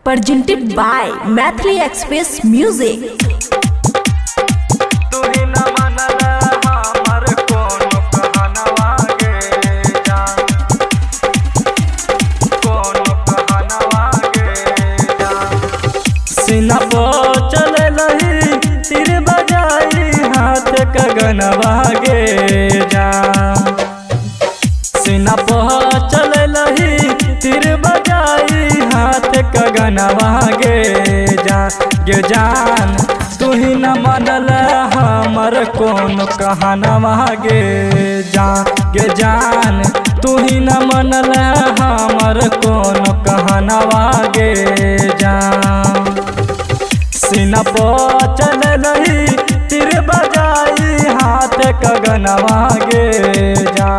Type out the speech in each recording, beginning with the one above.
Presented by Maithili Express Music. तुही न मनल हमर कोनो कहनवा गे जान, कोनो कहनवा गे जान। सीना पर चले रही तीर बजाई हाथ कगनवा गे जान। सीना पर चले रही तीर बजाई हाथ कगनवा गे जान, गे जान। तुही न मनल हमर कोनो कहनवा गे जान, गे जान। तुही न मनल हमर कोनो कहनवा गे जान। सीना पर चल रही तीर बजाई हाथ कगनवा गे जा।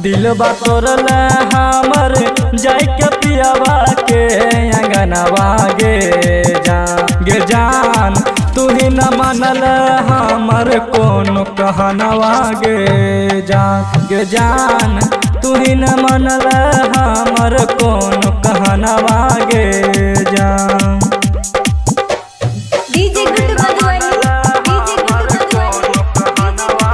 दिलबा तोड़ल हमर जाय के पियवा के अंगनवा गे जा, गे जान। तुही न मनल हमर कोनो कहनवा गे जान, गे जान। तुही न मनल हमर कोनो कहनवा गे जान। DJ Guddu Madhubani, DJ Guddu Madhubani.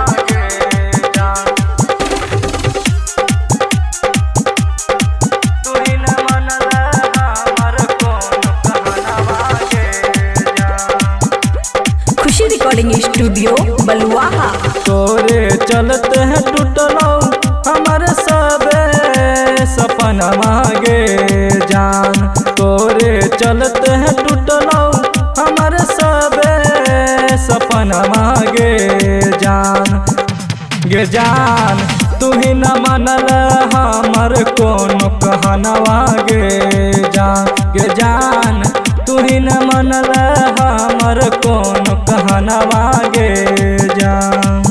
Khushi recording studio Baluaha. तोरे चलते हैं टूटलो हमर सबे सपनवा गे जान। तोरे चलते हैं टूटलो हमर सबे सपनवा गे जान, गे जान। तुही न मनल हमर कोनो कहनवा गे जान, गे जान। तुही न मनल हमर कोनो कहनवा गे जान।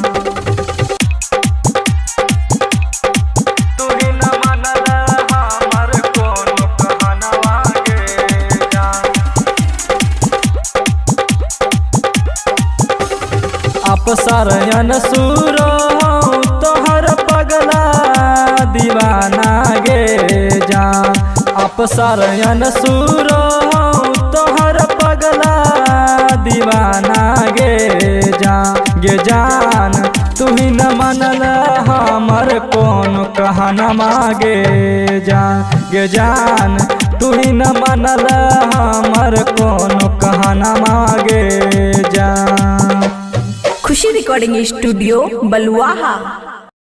तुही न मनल हमर कोनो कहनवा गे जान। अपसरयन सुरो तोहर पगला दीवाना गे जान। अपसरयन सुरो तोहर पगला दीवाना गे जान, गे जान। तुही न मनल हमर कोनो कहनवा गे जान, गे जान। तुही न मनल हमर कोनो कहनवा गे जान। खुशी रिकॉर्डिंग स्टूडियो बलुआहा।